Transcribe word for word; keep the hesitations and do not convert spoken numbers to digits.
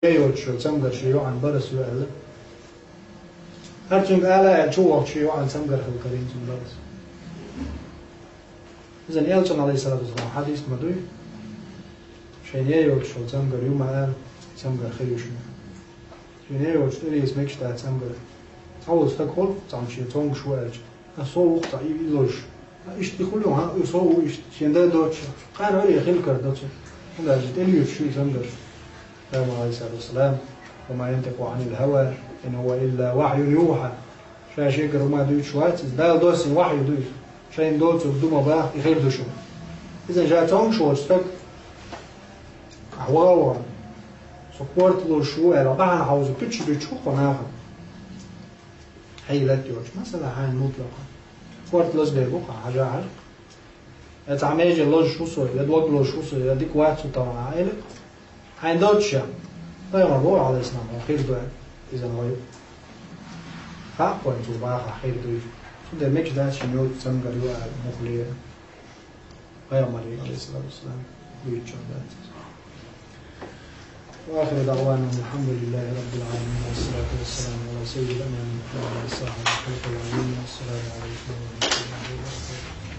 йоцуш йолу цамгар шен йоӀана барас ю аьлла. ХӀара цуьнга ала аьлла, чу вахча шен йоӀана цамгар хила карийна цунна барас. Иза Элчан, Ӏалайхиссалату вассалам, хьадис ма дуй, шайна йоцуш йолу цамгар ю ма ала, цамгар хир ю шуна. Шайна йоцуш тӀе веза мегаш дац цамгар. Цхьа волу стаг хуьлу, цхьамма шен цомгуш ву аьлча, а со ву-кх цхьа и, и лозуш. А иштта и хуьлу, хӀа, и со ву иштта, шен дай доцуш. Кхана хӀара хила карадо цунна. ХӀунда аьлча тӀе лоьцуш ю и цамгар. Пайхамар, Ӏалайхиссалату вассалам: «Ва ма янтикъу Ӏанил хӀава, ин хӀува илла вахьюн юхьа». Ша шегара хӀума дуьйцуш вац иза, Дала доссийна вахью ду иза. Шайна доцург ду ма баха, и хир ду шуна. Иза ша цомгуш волчу стаг, ахь ваха а вахана, со корта лозуш ву аьлла, бахьана хьовза, пуьчаш буьтуш ву-кх нахана. Хье латта йоцуш, масала, хьайна мутлакъа. Корта лазбер бу-кх хьан хьажа хьажа. Я цхьа меже лозуш ву со, я дог лозуш ву со, я дика вац со тахана, хьан элира. Хьайна доцуш я. Пайхамар боху, Ӏалайхиссалам, хир ду аьлла, иза гӀой. Хаьа кхуьнан цо бахахь хир дуй. Цундела мегаш дац шен йоцуш цамгар ю аьлла, мухле. Пайхамаре, Ӏалайхиссалату вассалам, дуьйцуш дац. وآخر دعوانا أن الحمد لله رب العالمين، والصلاة والسلام على سيد الأنام محمد صاحب الخلق العظيم. والسلام عليكم ورحمة الله وبركاته.